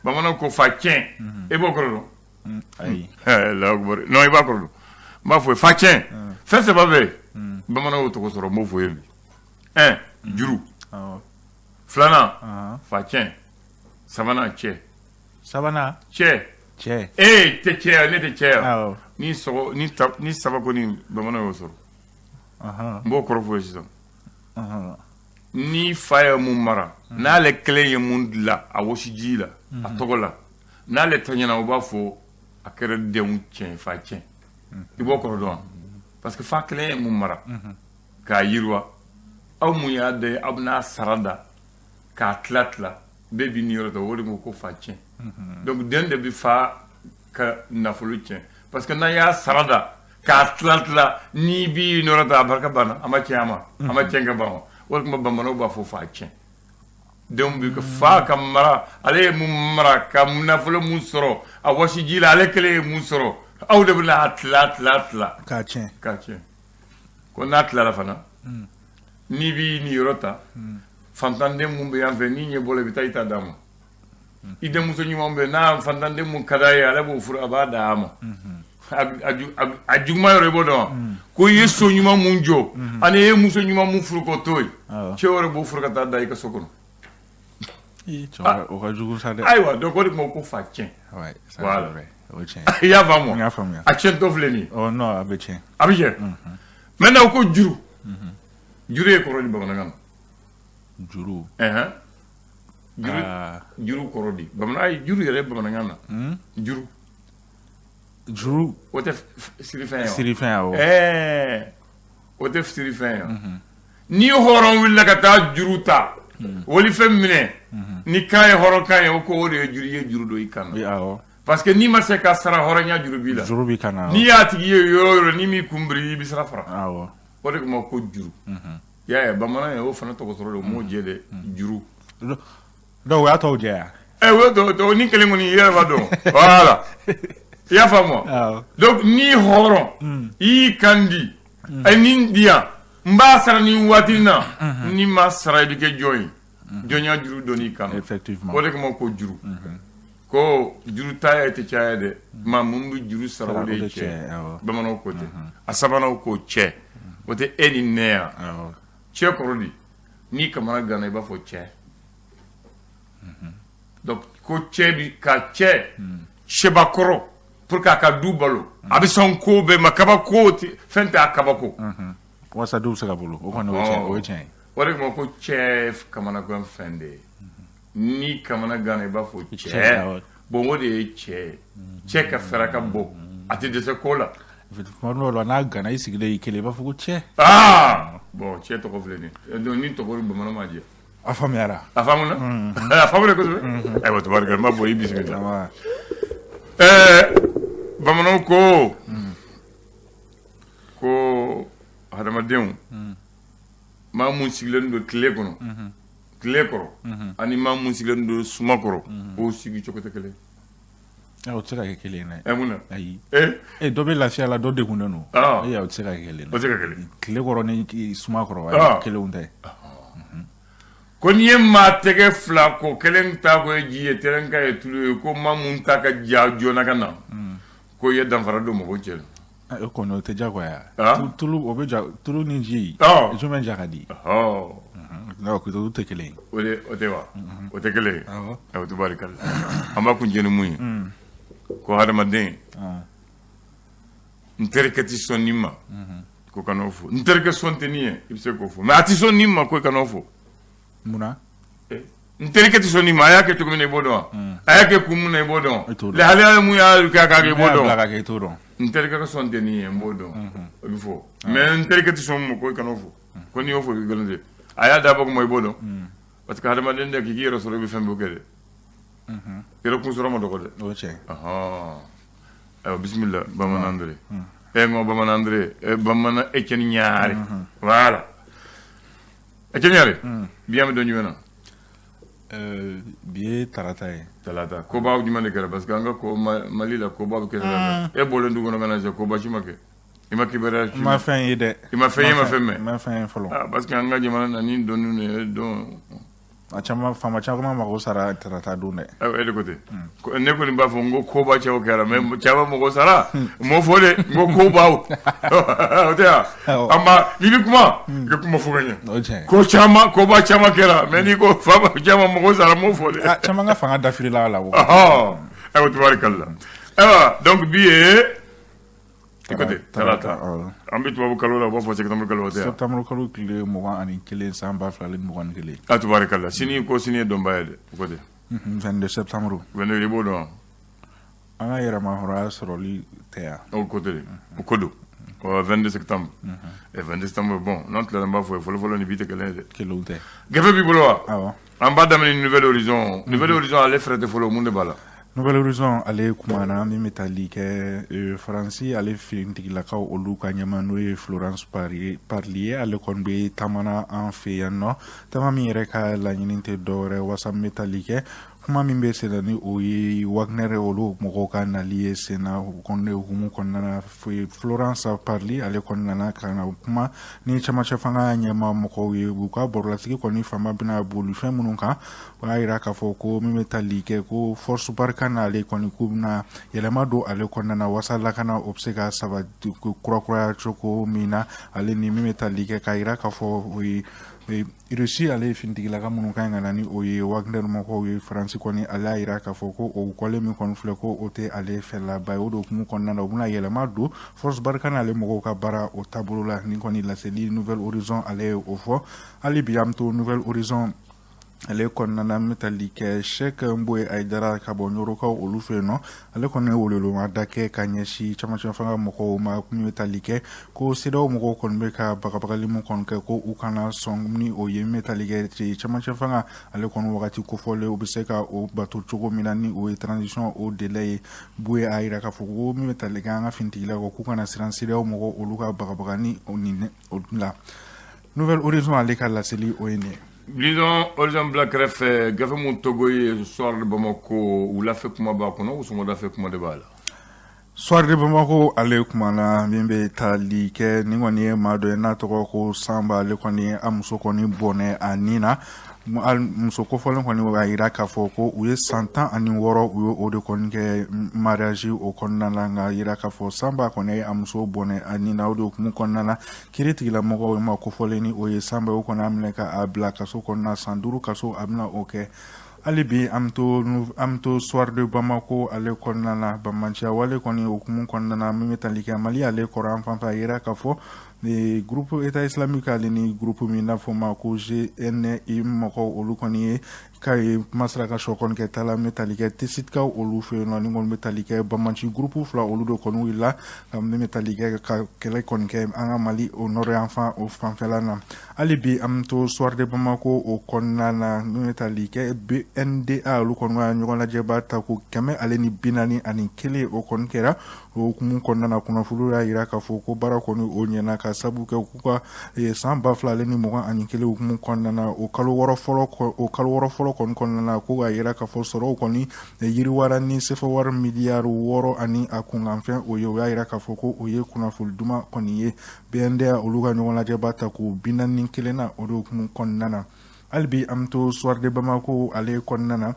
Bamananw ko fa tiɲɛ, e b'o kɔrɔ dɔn? Ayi. Non, i b'a kɔrɔ dɔn. N b'a fɔ fa tiɲɛ, fɛn saba bɛ yen, bamananw y'o tɔgɔ sɔrɔ. N b'o fɔ ye bi. Un, juru. Filanan, fa tiɲɛ. Sabanan, cɛ. Sabanan? Cɛ. Cɛ. E tɛ cɛ, ne tɛ cɛ yan. Ni sɔgɔ ni saba kɔni, bamananw y'o sɔrɔ. N b'o kɔrɔ fɔ ye sisan. Ni fa ye mun mara, n'ale kelen ye mun dilan a wɔsiji la a tɔgɔ la, n'ale ta ɲɛna, u b'a fɔ a kɛra denw tiɲɛ, fa tiɲɛ. I b'o kɔrɔ dɔn? Parce que fa kelen ye mun mara k'a yiriwa, aw mun y'a da, aw bɛna sara da k'a tila tila, bɛɛ b'i niyɔrɔ ta. O de ko fa tiɲɛ. Donc den de bɛ fa ka nafolo tiɲɛ, parce que n'an y'a sara da k'a tila tila, n'i b'i niyɔrɔ ta, a barika banna, a ma tiɲɛ, a ma a ma tiɲɛ ka ban. O de tuma bamananw b'a fɔ fa tiɲɛ. Denw bi fa ka mara, ale ye mun mara ka nafolo mun sɔrɔ a wɔsiji la, ale kelen ye mun sɔrɔ, aw de bɛna a tila tila tila. K'a tiɲɛ. K'a tiɲɛ. Ko n'a tilala fana, n'i b'i niyɔrɔ ta, fantanden mun bɛ yan fɛ, n'i ɲɛ bɔra, i bɛ taa i ta d'a ma. I denmuso ɲuman bɛ n'a fantanden mun ka d'a ye, ale b'o furu, a b'a d'a ma. A juguman yɔrɔ, i b'o dɔn? Ko i ye so ɲuman mun jɔ ani i ye muso ɲuman mun furu k'o to yen, cɛ wɛrɛ b'o furu ka taa da i ka so kɔnɔ. O ka jugu sa dɛ. Ayiwa, donc o de tun ko fa tiɲɛ. Voilà, i y'a faamu? N y'a faamuya. A tiɲɛtɔ filɛ nin ye. Oh non, a bɛ tiɲɛ. A bɛ tiɲɛ. Maintenant, ko juru. Juru ye kɔrɔ di bamanankan na? Juru. Juru, juru kɔrɔ di bamanan? Ayi, juru yɛrɛ bamanankan na, juru. Juru. O tɛ sirifɛn ye wa? Sirifɛn, awɔ. Ɛɛ, o tɛ sirifɛn ye wa? Ni hɔrɔn wulila ka taa juru ta, walifɛn minɛ ni kan ye hɔrɔn kan ye, o ko o de ye juru ye, juru don i kan na. Parce que n'i ma se ka sara, hɔrɔnya juru b'i la. Juru b'i kan na. N'i y'a tigi ye yɔrɔ o yɔrɔ, n'i m'i kun biri, i bɛ sira fara. O de kama ko juru. I y'a ye, bamanan ye o fana tɔgɔ sɔrɔ de, o m'o jɛ dɛ, juru. Donc o y'a tɔw jɛ yan. Ɛ, o tɔ ni kelen kɔni, i yɛrɛ b'a dɔn. Voilà, i y'a faamu wa? Donc ni hɔrɔn i y'i kan di, a ye nin di yan, n b'a sara nin waati in na, n'i ma sara, i bɛ kɛ jɔn ye? Jɔnya juru donn'i kan. Effectivement. O de kama ko juru. Ko juru ta tɛ caya dɛ, maa mun bɛ juru sara, o de ye cɛ. Bamananw ko ten. A sabanan ko cɛ. O tɛ e ni ne yan? Cɛ kɔrɔ di? N'i kamana ganna, i b'a fɔ cɛ. Donc ko cɛ bi ka cɛ cɛbakɔrɔ, pour que a ka du balo, a bɛ sɔn ko bɛɛ ma, kabako fɛn tɛ a kabako. Walasa du bɛ se ka balo, o kɔni o ye tiɲɛ ye. O de kama ko cɛ kamanagan fɛn de ye. N'i kamana ganna, i b'a fɔ cɛ. Bon, o de ye cɛ ye. Cɛ ka fɛrɛ ka bon, a tɛ dɛsɛ ko la. Tuma dɔw la, n'a gana, i sigilen i kelen, i b'a fɔ ko cɛ. Aa bon, cɛ tɔgɔ filɛ nin ye. Donc ni tɔgɔ bamanan ma jɛ. A faamuyara. A faamuna, a faamuna kosɛbɛ. Ayiwa, tabarikala, n b'a fɔ i bisimila. Ɛɛ, bamananw ko hadamadenw, maa mun sigilen don tile kɔnɔ, tile kɔrɔ, ani maa mun sigilen don suma kɔrɔ, o sigi cogo tɛ kelen. O tɛ se ka kɛ kelen ye dɛ. Ɛ, mun na? Ayi. E. E, dɔ bɛ lafiya la, dɔ degunnen don. E, o tɛ se ka kɛ kelen ye. O tɛ se ka kelen. Tile kɔrɔ ni suma kɔrɔ, kelenw tɛ. Ko n'i ye maa tɛgɛ fila ko, kelen ta ko ye ji ye, kelen ka ye tulu ye, ko maa mun ta ka ja joona ka na, ko i ye danfara don mɔgɔw cɛ la. O kɔni, o tɛ diyagoya. Tulu, o bɛ ja, tulu ni ji. Jumɛn ja ka di? Olu tɛ kelen ye. O de, o tɛ wa? O tɛ kelen ye. Ayiwa, tabarikala, an b'a kuncɛ ni mun ye? Ko hadamaden, n terikɛ tɛ sɔn nin ma, ko kan'o fɔ. N terikɛ sɔn tɛ nin ye, i bɛ se k'o fɔ, mais a tɛ sɔn nin ma, ko i kan'o fɔ. Munna? N terikɛ tɛ sɔn nin ma, a y'a kɛ cogo min na, i b'o dɔn wa? A y'a kɛ kun mun na, i b'o dɔn? Lahalaya ye mun y'a kɛ k'a kɛ, i b'o dɔn? Bila ka kɛ, i t'o dɔn. N terikɛ ka sɔn tɛ nin ye, n b'o dɔn, o bɛ fɔ, mais n terikɛ tɛ sɔn mun ma, ko i kan'o fɔ. Ko n'i y'o fɔ, i bɛ nkalon tigɛ. A y'a dabɔ kuma, i b'o dɔn? Parce que hadamaden tɛ k'i yɛrɛ sɔrɔ, i bɛ fɛn bɛɛ kɛ dɛ. Yɛrɛ kun sɔrɔ ma dɔgɔ dɛ. O ye tiɲɛ. Ayiwa, bisimila, bamanan André. E n ko bamanan André, bamanan Etienne Ɲare. Voilà, Etienne Ɲare, bi an bɛ don jumɛn na? Bi ye tarata ye. Talata. Koba jumɛn de kɛra? Parce que an ka ko Mali la, koba bɛ kɛ tarata. E bɔlen du kɔnɔ ka na sisan, koba si ma kɛ? I ma kibaruya si? N ma fɛn ye dɛ. I ma fɛn ye, i ma fɛn mɛn? N ma fɛn ye fɔlɔ. Ah, parce que an ka jamana na, ni dɔnni ye don. A caman, faama caman mago sara tarata don dɛ. Ayiwa, e de ko ten. Ne kɔni b'a fɔ n ko koba cɛw kɛra, mais caman mago sara n m'o fɔ dɛ, n ko kobaw o tɛ yan. An b'a, n'i bɛ kuma, i ka kuma fɔ ka ɲɛ. Ko caman, koba caman kɛra, mais n'i ko faama caman mago sara, n m'o fɔ dɛ. Caman ka fanga dafirila a la. Ayiwa, tubaarikala. Ayiwa, donc bi ye, écoutez, tarata, an bɛ tubabu kalo la, u b'a fɔ septembre kalo, o tɛ yan? Septembre kalo tile 21, san 2021. A tubaarikala. Sini ko sini ye donba ye dɛ, o ko ten. 22 septembre. 22, i b'o dɔn wa? An ka yɛrɛmahɔrɔnya sɔrɔli tɛ yan? O ko ten, o ko don. 22 septembre. Et 22 septembre, bon, n'an tilala n b'a fɔ ye, fɔlɔ-fɔlɔ ni bi tɛ kelen ye dɛ. Kelenw tɛ. Gafe b'i bolo wa? Awɔ. An b'a daminɛ Nouvel Horizon. Nouvel Horizon, ale fɛrɛ tɛ fɔlɔ, mun de b'a la? Nouvel Horizon ale kumana min bɛ tali kɛ Faransi ale finitigilakaw olu ka ɲɛma, n'o ye Florence Parly ye. Ale kɔni bɛ taamana an fɛ yan nɔ, taama min yɛrɛ ka laɲini tɛ dɔwɛrɛ wasa min bɛ tali kɛ kuma min bɛ sen na, ni o ye Wagner olu mɔgɔw ka nali ye sen na. O kɔni hukumu kɔnɔna na, Florence Parly ale kɔni nana ka na kuma ni camancɛ fanga ɲɛma mɔgɔw ye. U ka barolasigi kɔni fanba bɛna boli fɛn minnu kan, o y'a yira k'a fɔ ko min bɛ tali kɛ ko Force Barkhane ale kɔni k'u bɛna yɛlɛma don ale kɔnɔna na wasa lakana o bɛ se ka sabati kurakuraya cogo min na, ale ni min bɛ tali kɛ k'a yira k'a fɔ o ye Russie ale ye finitigilaka minnu ka ɲi ka na ni o ye Wagner mɔgɔw ye. Faransi kɔni ale y'a yira k'a fɔ ko o kɔlen min kɔni filɛ, ko o tɛ ale fɛlaba ye. O de hukumu kɔnɔna na, u bɛna yɛlɛma don Force Barkhane ale mɔgɔw ka baara o taabolo la. Nin kɔni laseli, Nouvel Horizon ale ye o fɔ. Hali bi an bɛ to Nouvel Horizon ale kɔnɔna na, n bɛ tali kɛ Cheikh Nboye Aïdara ka bɔ Ɲorokaw olu fɛ yen nɔ. Ale kɔni ye weleweleda kɛ ka ɲɛsin camancɛ fanga mɔgɔw ma, min bɛ tali kɛ ko CEDEAO mɔgɔw kɔni bɛ ka bagabagali min kɔni kɛ, ko u kana sɔn ni o ye. Min bɛ tali kɛ camancɛ fanga ale kɔni wagati kofɔlen, u bɛ se ka o bato cogo min na, ni o ye transition o délai ye. Boye a yira k'a fɔ ko min bɛ tali kɛ an ka finitigilakaw, k'u kana siran CEDEAO mɔgɔw olu ka bagabaga ni o nin o la. Nouvel Horizon ale ka laseli o ye nin ye. Disons, Horizon bila kɛrɛfɛ, gafe mun togo ye Soir de Bamako, wulafɛ kuma b'a kɔnɔ, sɔgɔmada kuma de b'a la. Soir de Bamako ale kumana min bɛ tali kɛ nin kɔni ye maa dɔ ye n'a tɔgɔ ko Sanba. Ale kɔni a muso kɔni bɔnɛ a nin na. Muso kofɔlen kɔni a yira k'a fɔ ko u ye san 16, u ye o de kɔni kɛ mariage o kɔnɔna na, nka yira k'a fɔ Sanba kɔni ye a muso bɔnɛ a nin na. O de hukumu kɔnɔna na, kiiritigɛlamɔgɔw ma kofɔlen ni o ye Sanba, o kɔni a minɛ k'a bila kaso kɔnɔna, san 5 kaso a bɛna o kɛ. Hali bi an bɛ to Soir de Bamako ale kɔnɔna na, bamanciya wale kɔni hukumu kɔnɔna na, min bɛ tali kɛ Mali ale kɔrɔ an fan fɛ, a yira k'a fɔ groupe État islamique ale ni groupe min n'a fɔ ma ko GNI mɔgɔw, olu kɔni ye k'a ye kuma sera ka sɔ kɔni kɛ ta la, min bɛ tali kɛ Tesitikaw olu fɛ yen nɔ. Ni kɔni bɛ tali kɛ bamanci groupe fila olu de kɔni wulila ka min bɛ tali kɛ ka kɛlɛ kɔni kɛ an ka Mali o nord yan fan o fanfɛla na. Hali bi an bɛ to Soir de Bamako o kɔnɔna na, min bɛ tali kɛ BNDA olu kɔni ka ɲɔgɔn lajɛba ta ko 141 o kɔni kɛra. O hukumu kɔnɔna na, kunnafoniw y'a yira k'a fɔ ko baara kɔni o ɲɛna, ka sabu kɛ k'u ka san 2021 hukumu kɔnɔna na, o kalo 6 fɔlɔ, o kalo 6 fɔlɔ kɔni kɔnɔna na, ko k'a yira k'a fɔ sɔrɔw kɔni yiriwara ni sefa wari miliyari 6 ani a kunkanfɛn o ye. O y'a yira k'a fɔ ko o ye kunnafoni duman kɔni ye. BNDA olu ka ɲɔgɔn lajɛba ta ko 41 na, o de hukumu kɔnɔna na. Hali bi an bɛ to Soir de Bamako ale kɔnɔna na,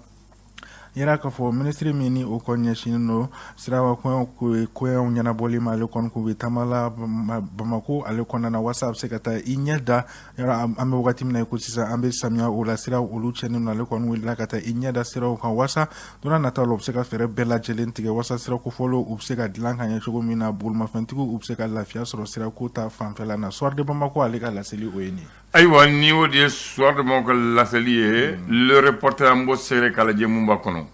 yira k'a fɔ minisiri min ni o kɔni ɲɛsinnen don siraba koɲɛw ɲɛnabɔli ma, ale kɔni k'u bɛ taama la Bamako ale kɔnɔna na, walasa a bɛ se ka taa i ɲɛ da yɔrɔ. An bɛ wagati min na i ko sisan, an bɛ samiya o la, siraw olu tiɲɛnen don. Ale kɔni wulila ka taa i ɲɛ da siraw kan, walasa don n'a nataw la u bɛ se ka fɛɛrɛ bɛɛ lajɛlen tigɛ walasa sira kofɔlenw u bɛ se ka dilan ka ɲɛ cogo min na, bolimafɛntigiw u bɛ se ka lafiya sɔrɔ sirako ta fanfɛla na. Soir de Bamako ale ka laseli o ye nin ye. Ayiwa, ni o de ye Soir de Bamako ka laseli ye. Le Reporter, an b'o sɛgɛrɛ k'a lajɛ mun b'a kɔnɔ.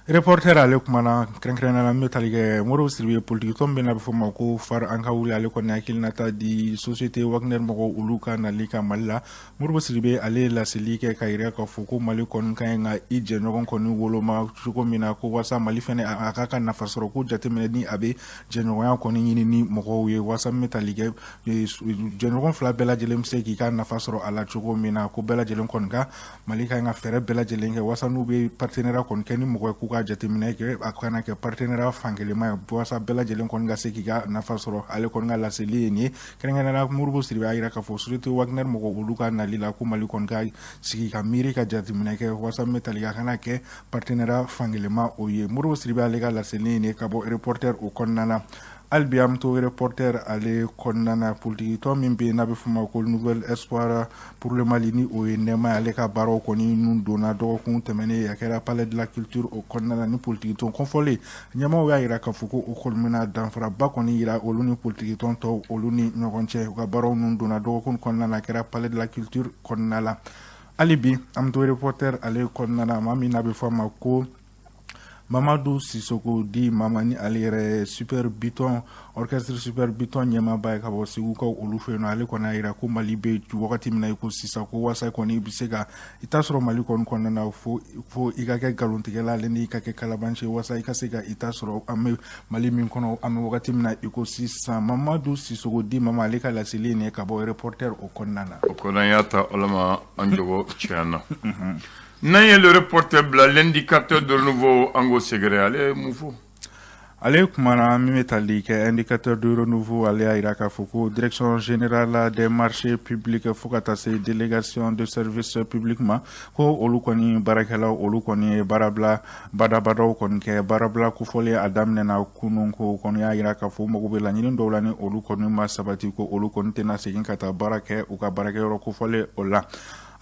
Reporter ale kumana kɛrɛnkɛrɛnnenya la min bɛ tali kɛ Modibo Sidibe, politique tɔn min bɛ n'a bɛ fɔ o ma ko FARE an ka wuli, ale kɔni hakilinata di société Wagner mɔgɔw olu ka nali ka Mali la. Modibo Sidibe ale ye laseli kɛ ka yira k'a fɔ ko Mali kɔni ka ɲi ka i jɛɲɔgɔn kɔni woloma cogo min na, ko walasa Mali fɛnɛ a k'a ka nafa sɔrɔ ko jateminɛ ni a bɛ jɛɲɔgɔnya kɔni ɲini ni mɔgɔw ye, walasa min bɛ tali kɛ jɛɲɔgɔn fila bɛɛ lajɛlen bɛ se k'i ka nafa sɔrɔ a la cogo min na, ko bɛɛ lajɛlen kɔni ka Mali ka ɲi ka fɛɛrɛ bɛɛ lajɛlen kɛ walasa n'u bɛ partenariat kɔni kɛ ni mɔgɔ ye, k'u ka jateminɛ kɛ a kana kɛ partenariat fankelenma ye walasa bɛɛ lajɛlen kɔni ka se k'i ka nafa sɔrɔ. Ale kɔni ka laseli ye nin ye. Kɛrɛnkɛrɛnnenya la, Modibo Sidibe y'a jira k'a fɔ société Wagner mɔgɔw olu ka nali la, ko Mali kɔni ka sigi ka miiri ka jateminɛ kɛ walasa min bɛ tali kɛ a kana kɛ partenariat fankelenma o ye. Modibo Sidibe ale ka laseli ye nin ye ka bɔ Reporter o kɔnɔna na. Hali bi an bɛ to Reporter ale kɔnɔna na. Politikitɔn min bɛ yen n'a bɛ f'o ma ko Nouvel Espoir pour le Mali, ni o ye NEMA ye, ale ka baaraw kɔni nun donna dɔgɔkun tɛmɛnen, a kɛra Palais de la Culture o kɔnɔna na. Ni politikitɔn kofɔlen ɲɛmaaw y'a jira k'a fɔ ko o kɔni bɛna danfaraba kɔni jira olu ni politikitɔn tɔw olu ni ɲɔgɔn cɛ. U ka baaraw nun donna dɔgɔkun kɔnɔna na, a kɛra Palais de la Culture kɔnɔna la. Hali bi an bɛ to Reporter ale kɔnɔna na. Maa min n'a bɛ fɔ a ma ko Mamadu Sisoko dit Mama, ni ale yɛrɛ Super Biton, orchestre Super Biton ɲɛmaaba ye ka bɔ Segukaw olu fɛ yen nɔ, ale kɔni y'a jira ko Mali bɛ wagati min na i ko sisan, ko walasa kɔni i bɛ se ka i ta sɔrɔ Mali kɔni kɔnɔna na, fo i ka kɛ nkalontigɛla ale n'i ka kɛ kalabanci, walasa i ka se ka i ta sɔrɔ an bɛ Mali min kɔnɔ, an bɛ wagati min na i ko sisan. Mamadu Sisoko dit Mama, ale ka laseli ye nin ye ka bɔ Reporter o kɔnɔna na. O kɔnɔ, an y'a ta Ala ma, an jogo tiɲɛ na. N'an ye Le Reporter bila, L'Indicateur de Renouveau, an k'o sɛgɛrɛ. Ale ye mun fɔ? Ale kumana min bɛ tali kɛ Indicateur de Renouveau, ale y'a jira k'a fɔ ko Direction générale des marchés publics fo ka taa se Délégation de service public ma, ko olu kɔni baarakɛlaw olu kɔni ye baarabila badabadaw kɔni kɛ. Baarabila kofɔlen a daminɛna kunun, ko kɔni y'a jira k'a fɔ mago bɛ laɲini dɔw la, ni olu kɔni ma sabati, ko olu kɔni tɛna segin ka taa baara kɛ u ka baarakɛyɔrɔ kofɔlen o la.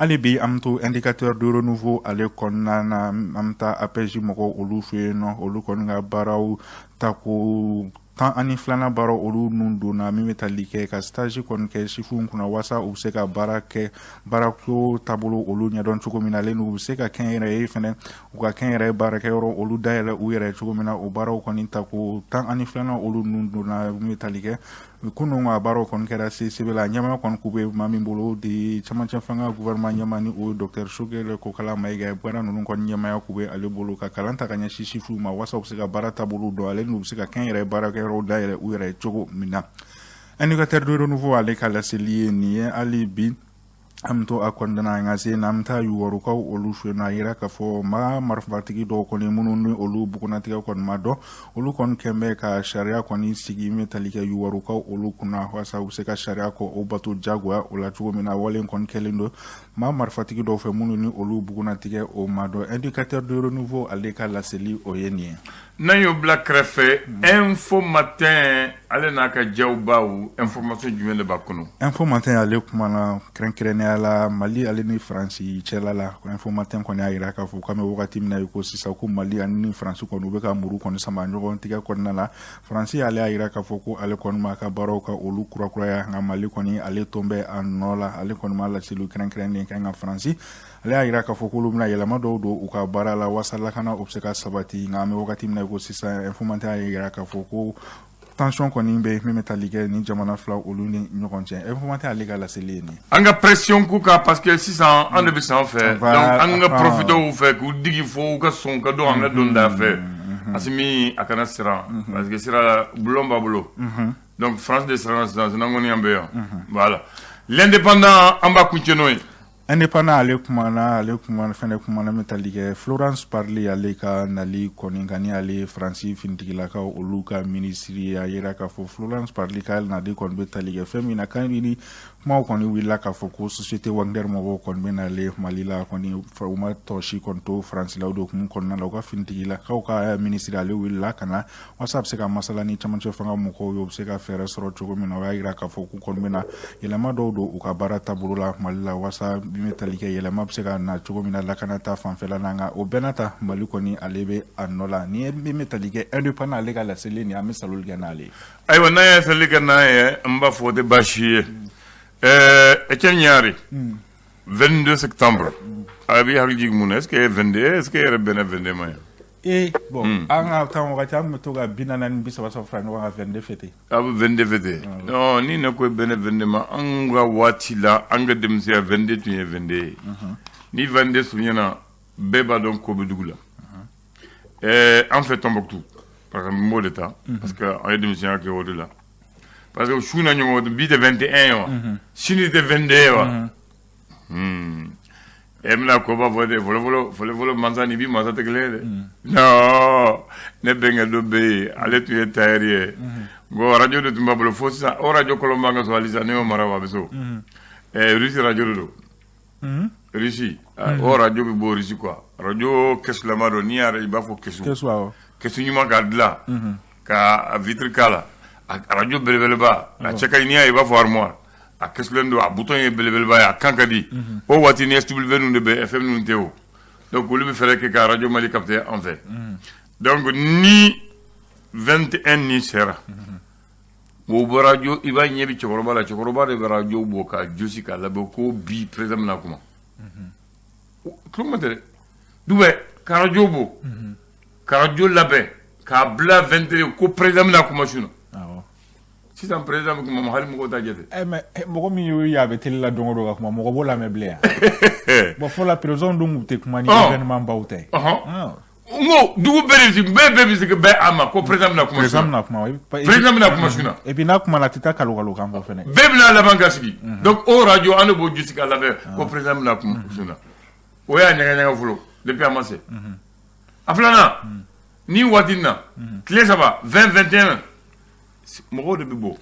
Hali bi an bɛ to Indicateur de Renouveau ale kɔnɔna na. An bɛ taa APEJ mɔgɔw olu fɛ yen nɔ. Olu kɔni ka baaraw tako 12nan baaraw olu nun donna, min bɛ tali kɛ ka stage kɔni kɛ sifinw kunna, walasa u bɛ se ka baara kɛ, baarako taabolo olu ɲɛdɔn cogo min na, ale n'u bɛ se ka kɛnyɛrɛye fɛnɛ, u ka kɛnyɛrɛye baarakɛyɔrɔ olu dayɛlɛ u yɛrɛ cogo min na. O baaraw kɔni tako 12nan olu nun donna, min bɛ tali kɛ kunun ka baaraw kɔni kɛra CICB la. Ɲɛmaa kɔni k'u bɛ maa min bolo de, cɛmancɛ fanga gouvernement ɲɛmaa, ni o ye docteur Choguel Kokalla Maïga. Baara ninnu kɔni ɲɛmaaya k'u bɛ ale bolo, ka kalan ta ka ɲɛsin sifinw ma, walasa u bɛ se ka baara taabolo dɔn, ale n'u bɛ se ka kɛnyɛrɛye baarakɛyɔrɔw dayɛlɛ u yɛrɛ cogo min na. Indicateur de Renouveau ale ka laseli ye nin ye. Hali bi an bɛ to a kɔnɔna na. An ka se n'an bɛ taa Youwarou olu fɛ yen, a yira k'a fɔ maa marifatigi dɔw kɔni minnu ni olu bugunnatigɛ kɔni ma dɔn, olu kɔni kɛn bɛ ka sariya kɔni sigi min tali kɛ Youwaroukaw olu kunna, walasa u bɛ se ka sariya kɔ o bato jagoya o la cogo min na. Wale kɔni kɛlen don maa marifatigi dɔw fɛ minnu ni olu bugunnatigɛ o ma dɔn. Indicateur de Renouveau ale ka laseli o ye nin ye. N'an y'o bila kɛrɛfɛ, Info Matin, ale n'a ka jawbaw, information jumɛn de b'a kɔnɔ? Info Matin ale kumana kɛrɛnkɛrɛnnenya la Mali ale ni Faransi cɛla la. Info Matin kɔni y'a jira k'a fɔ k'an bɛ wagati min na i ko sisan, ko Mali ani ni Faransi kɔni u bɛ ka muru kɔni sama ɲɔgɔn tigɛ kɔnɔna la. Faransi ale y'a jira k'a fɔ ko ale kɔni ma ka baaraw ka olu kurakuraya, nka Mali kɔni ale tɔn bɛ a nɔ la. Ale kɔni ma laseliw kɛrɛnkɛrɛnnen kɛ, nka Faransi ale y'a jira k'a fɔ k'olu bɛna yɛlɛma dɔw don u ka baara la walasa lakana o bɛ se ka sabati. Nka an bɛ wagati min na i ko sisan, Info Matin y'a jira k'a fɔ ko tension kɔni bɛ min bɛ tali kɛ ni jamana fila olu ni ɲɔgɔn cɛ. Info Matin ale ka laseli ye nin ye. An ka pression k'u kan, parce que sisan an de bɛ sanfɛ, donc an ka profiter u fɛ k'u digi fo u ka sɔn ka don an ka don da fɛ. Assimi a kana siran, parce que sira bulon b'a bolo. Donc France de siranna sisan, sinon kɔni an bɛ yan. Voilà, L'Indépendant, an b'a kuncɛ n'o ye. Indépendant ale kumana fɛnɛ, kumana min tali kɛ Florence Parly ale ka nali kɔni kan, ni ale Faransi finitigilakaw olu ka minisiri. A yira k'a fɔ Florence Parly ka nali kɔni bɛ tali kɛ fɛn min na, kan ni kumaw kɔni wulila k'a fɔ ko société Wagner mɔgɔw kɔni bɛ nale Mali la kɔni, u ma tɔ si kɔni to Faransi la. O de hukumu kɔnɔna la, u ka finitigilakaw ka minisiri ale wulila ka na walasa a bɛ se ka masala ni cɛmancɛ fanga mɔgɔw ye, u bɛ se ka fɛɛrɛ sɔrɔ cogo min na. O y'a yira k'a fɔ k'u kɔni bɛna yɛlɛma dɔw don u ka baara taabolo la Mali la, walasa min bɛ tali kɛ yɛlɛma bɛ se ka na cogo min na lakana ta fanfɛla la. Nka o bɛɛ n'a ta, Mali kɔni ale bɛ a nɔ la. Ni ye min bɛ tali kɛ Indépendant ale ka laseli nin, an bɛ saloli kɛ n'ale ye. Ayiwa, n'an ye sali kɛ n'a ye, an b'a fɔ o tɛ baasi ye. Etienne Ɲari, 22 septembre, a b'i hakili jigin mun na? Est ce que 22, est ce que e yɛrɛ bɛnna 22 ma yan? Ee bon, an ka taa wagati an tun bɛ to ka 40 ni 30 fara ɲɔgɔn kan 22 fêter. A bɛ 22 fêter? Non, ni ne ko bɛnna 22 ma, an ka waati la, an ka denmisɛnya, 22 tun ye 22 ye. Ni 22 surunyana, bɛɛ b'a dɔn ko bɛ dugu la. An fɛ Tombouctou, parce que n b'o de ta, parce que an ye denmisɛnya kɛ o de la, parce que su na ɲɔgɔn, bi tɛ 21 ye wa, sini tɛ 22 ye wa. E bɛna koba fɔ de fɔlɔfɔlɔ fɔlɔfɔlɔ mansa ni bi mansa tɛ kelen ye dɛ. Non, ne bɛnkɛ dɔ bɛ yen, ale tun ye tailleur ye. Bon, radio de tun b'a bolo fo sisan. O radio kɔlɔn b'an ka so halisa. Ne y'o mara wa, a bɛ so. Russie radio de don. Russie, o radio bɛ bɔ Russie quoi. Radio kɛsulama don, n'i y'a i b'a fɔ kɛsu. Kɛsu, awɔ. Kɛsu ɲuman k'a dilan, ka vitre k'a la. A radio belebeleba, a cɛ ka ɲi. N'i y'a ye, i b'a fɔ armoire. A kɛsulen don, a bouton ye belebeleba ye, a kan ka di. O waati ni SW ninnu de bɛ, FM ninnu tɛ o. Donc olu bɛ fɛɛrɛ kɛ ka radio Mali capter an fɛ. Donc ni 21 ni sera, o bɛ radio, i b'a ɲɛ bɛ cɛkɔrɔba la, cɛkɔrɔba de bɛ radio bɔ k'a josi k'a labɛn ko bi président bɛna kuma. Tulonkɛ tɛ dɛ. Dubɛ ka radio bɔ, ka radio labɛn k'a bila 21 ko président bɛna kuma su na. Sisan président bɛ kuma, hali mɔgɔw t'a jate. Mais mɔgɔ min y'o ye, a bɛ télé la don o don ka kuma, mɔgɔ b'o lamɛn bilen yan? Bon, fɔlɔ président dun tun tɛ kuma ni événement baw tɛ. N ko dugu bɛɛ de bɛɛ bɛ se ka bɛn a ma ko président bɛna kuma. Président bɛna kuma. Président bɛna kuma su na. Et puis n'a kumana, a tɛ taa kalo kalo kan fɔ fɛnɛ. Bɛɛ bɛna laban ka sigi. Donc o radio, an de b'o josi k'a labɛn ko président bɛna kuma su na. O y'a ɲaga ɲaga fɔlɔ depuis a ma se. A filanan, ni waati in na, tile 3, 20, 21, mɔgɔw de bɛ bɔ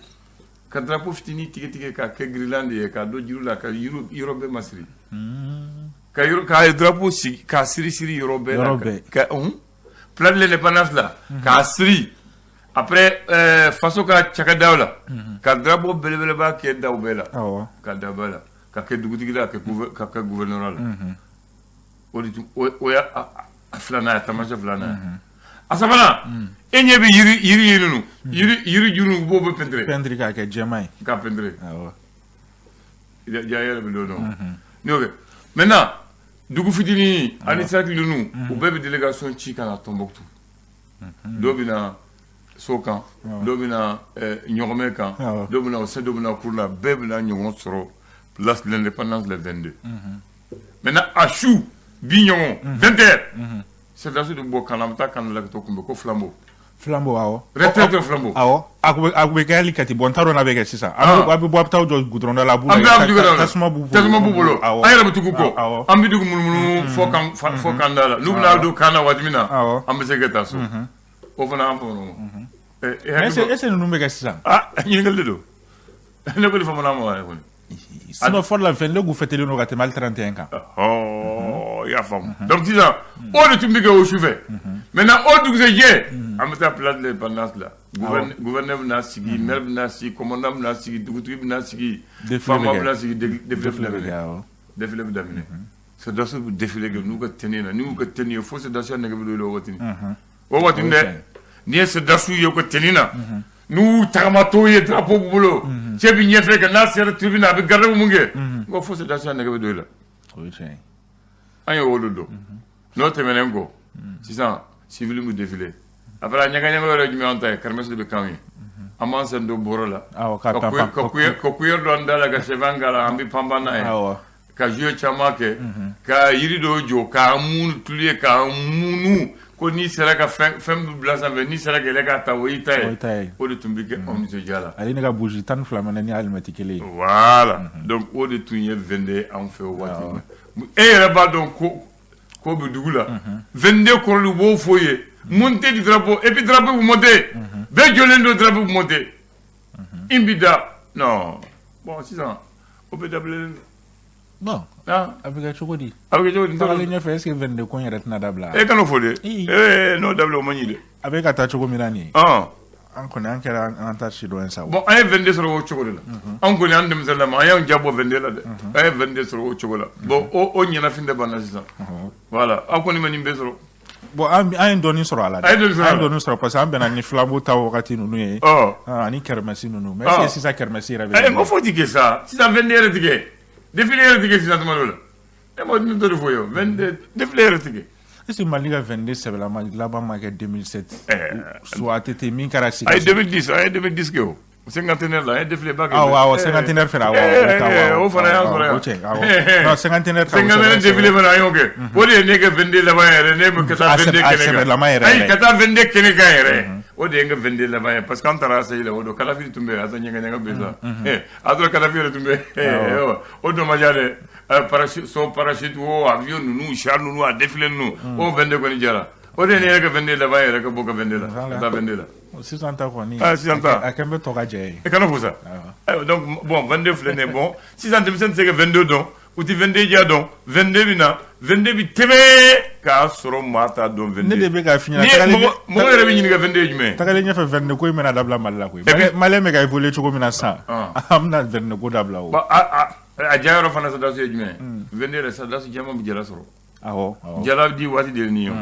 ka drapeau fitinin tigɛ tigɛ k'a kɛ guirlande ye, k'a don jiri la, ka yɔrɔ bɛɛ masiri, ka yɔrɔ k'a drapeau sigi, k'a siri siri yɔrɔ bɛɛ la, ka place de l'Indépendance la, k'a siri. Après faso ka cakɛdaw la, ka drapeau belebeleba kɛ daw bɛɛ la, ka da bɛɛ la, ka kɛ dugutigi la, ka kɛ gouverneur la. O de o y'a a filanan ye, a taamasiyɛn filanan ye. A sabanan, e ɲɛ bɛ yiri ninnu, yiri juru, u b'o bɛ peinture. Peinture k'a kɛ jɛman ye. K'a peinture. Ja yɛrɛ bɛ don dɔn n'i y'o kɛ. Maintenant, dugu fitinin ani cercle ninnu, u bɛɛ bɛ délégation ci ka na Tombouctou. Dɔw bɛ na so kan, dɔw bɛ na ɲɔgɔmɛ kan, dɔw bɛ na o, dɔw bɛ na kuru la. Bɛɛ bɛ na ɲɔgɔn sɔrɔ place de l'Indépendance le 22. Maintenant, a su bi ɲɔgɔn, 20 heures, sɔrɔdasiw de bɔ kan na, an bɛ taa kan la ka t'o kunbɛn ko flambeau. Flambeau, awɔ. Retraite flambeau. Awɔ, a kun bɛ kɛ hali Kati. Bɔn, n t'a dɔn n'a bɛ kɛ sisan. A bɛ bɔ, a bɛ taa jɔ goudron da la, a b'u An bɛ tasuma b'u bolo. Tasuma b'u bolo. An yɛrɛ bɛ tugu kɔ, an bɛ dugu munumunu fɔ kan da la. N'u bɛna don kan na waati min na, an bɛ se ka taa so. O fana an faamu. Est ce que ninnu bɛ kɛ sisan? Ah, ɲininkali de don. Ne ko famana ma yɛrɛ kɔni. Sinon fɔlɔ la, 22 kun fêtelen don ka tɛmɛ hali 31 kan. I y'a faamu. Donc sisan, o de tun bɛ kɛ o sufɛ. Maintenant, o dugusɛjɛ, an bɛ taa place de l'Indépendance la. Gouverneur bɛna sigi, maire bɛna sigi, commandant bɛna sigi, dugutigi bɛna sigi, faama bɛna sigi, défilé bɛ daminɛ. Défilé bɛ daminɛ. Sɔrɔdasiw bɛ défilé kɛ n'u ka tenue na, n'u y'u ka tenue ye, fo sɔrɔdasiya nege bɛ don i la o waati. O waati dɛ, n'i ye sɔrɔdasiw ye u ka tenue na, n'u tagamatɔ ye, drapeau b'u bolo, cɛ bɛ ɲɛfɛ kɛ, n'a sera tribune na, a bɛ garde mun kɛ, n ko fo sɔrɔdasiya nege bɛ don i la. An ye o de dɔn. N'o tɛmɛnen kɔ, sisan civil bɛ défilé. Après, a ɲaga ɲaga yɛrɛ jumɛn an ta ye, kermesse de bɛ k'anw ye. An b'an sen don bɔrɔ la, ka cuillère don an da la, ka sɛfan k'a la, an bɛ panpan n'a ye, ka jeu caman kɛ, ka yiri dɔw jɔ k'a mun tulu ye, k'a munu ko n'i sera ka fɛn bila sanfɛ, n'i sera ka yɛlɛ k'a ta, o y'i ta ye. O de tun bɛ kɛ anw nisɔndiya la. A ye ne ka bougie 12 minɛ ni alimɛti kelen ye. Voilà, donc o de tun ye 22 anw fɛ o waati. E yɛrɛ b'a dɔn ko bɛ dugu la. 22 kɔrɔli, u b'o fɔ ye, montée du drapeau, et puis drapeau bɛ monter, bɛɛ jɔlen don, drapeau bɛ monter, in bɛ da. Non, bon, sisan o bɛ dabilalen don. Bon, a bɛ kɛ cogo di? A bɛ kɛ cogo di? Tagalen ɲɛfɛ, est ce que 22 ko in yɛrɛ tɛna dabila? E kan'o fɔ dɛ. Ee, n'o dabila, o man ɲi dɛ. A bɛ ka taa cogo min na nin ye. An kɔni, an kɛra an ta si dɔn ye sa. Bon, an ye 22 sɔrɔ o cogo de la. An kɔni, an denmisɛnnin an y'an jabɔ 22 la dɛ. An ye 22 sɔrɔ o cogo la. Bon, o ɲɛnafin de banna sisan. Voilà, aw kɔni ma nin bɛɛ sɔrɔ. Bon, an ye dɔɔnin sɔrɔ a la dɛ. An ye dɔɔnin sɔrɔ a la. An ye dɔɔnin sɔrɔ parce que an bɛnna ni flambeau ta wagati ninnu ye. Ani kermesse ninnu. Mais est ce que sisan kermesse yɛrɛ bɛ kɛ? N ko foyi ti kɛ sa. Sisan 22 yɛrɛ ti kɛ. Défilé yɛrɛ ti kɛ sisan tuma dɔ la. E ma ne t'o de fɔ ye o. 22 défilé yɛrɛ ti kɛ. Est ce que Mali ka 22 sɛbɛlama laban ma kɛ 2007? Soit ATT min kɛra Sikaso. A ye 2010, an ye 2010 kɛ o. Cinquantenaire la, an ye défilé ba kɛ. Awɔ, cinquantenaire fɛnɛ, awɔ. O fana y'an sɔrɔ yan. O cɛ, awɔ. Non, cinquantenaire. Cinquantenaire défilé fana, an y'o kɛ. O de ye ne ka 22 laban yɛrɛ, ne bɛ ka taa 22 kɛnɛ kan. A sɛbɛlama yɛrɛ. Ayi, ka taa 22 kɛnɛ kan yɛrɛ. O de ye n ka 22 laban ye parce que an taara ACI la o don, Kadafi tun bɛ yen, Asa ɲɛgɛn ɲɛgɛn bɛ yen sa. A sɔrɔ Kadafi yɛrɛ tun bɛ yen. O don ma diya dɛ. Parachute, saut parachute o, avion ninnu, char ninnu, a défilé ninnu, o 22 kɔni jara. O de ye ne yɛrɛ ka 22 laban yɛrɛ, ka bɔ ka 22 la ka taa 22 la. Sisan ta kɔni. Ah, sisan ta. A kɛn bɛ tɔ ka jɛ ye. E kana fo sa. Ayiwa, donc bon, 22 filɛ nin ye. Bon, sisan denmisɛnnin tɛ se ka 22 dɔn, u tɛ 22 diya dɔn. 22 bɛ na, 22 bɛ tɛmɛ k'a sɔrɔ maa t'a dɔn 22. Ne de bɛ k'a f'i ɲɛna. Ni ye mɔgɔ yɛrɛ bɛ ɲininka 22 ye jumɛn ye. Tagalen ɲɛfɛ, 22 ko in bɛna dabila Mali la koyi. Malien bɛ ka évoluer cogo min na sisan, an bɛna 22 ko dabila o. Bon, a diya yɔrɔ fana, sɔrɔdasi ye jumɛn ye? 22 yɛrɛ, sɔrɔdasi caman bɛ jala sɔrɔ. Awɔ. Jala di waati de ye nin ye o.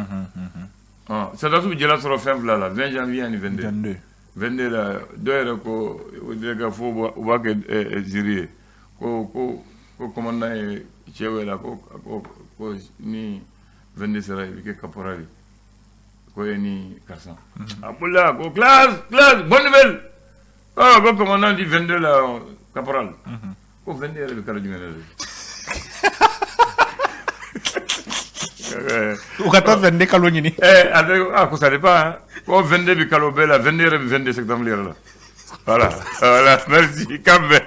Sɔrɔdasiw bɛ jala sɔrɔ fɛn fila la: 20 janvier ani 22. 22. 22 la, dɔw yɛrɛ ko o de ka fo u b'a kɛ ziiri ye ko commandant ye cɛ wele ko ni 22 sera, i bɛ kɛ caporal ye, ko e ni karisa. A bolila ko: "Classe, classe, bonne nouvelle! Oh, ko commandant dit 22 la, caporal." Ko 22 yɛrɛ bɛ kalo jumɛn de? U ka taa 22 kalo ɲini. A ko ça dépend hein. Ko 22 bɛ kalo bɛɛ la, 22 yɛrɛ bɛ 22 septembre yɛrɛ la. Voilà, merci, k'an bɛn.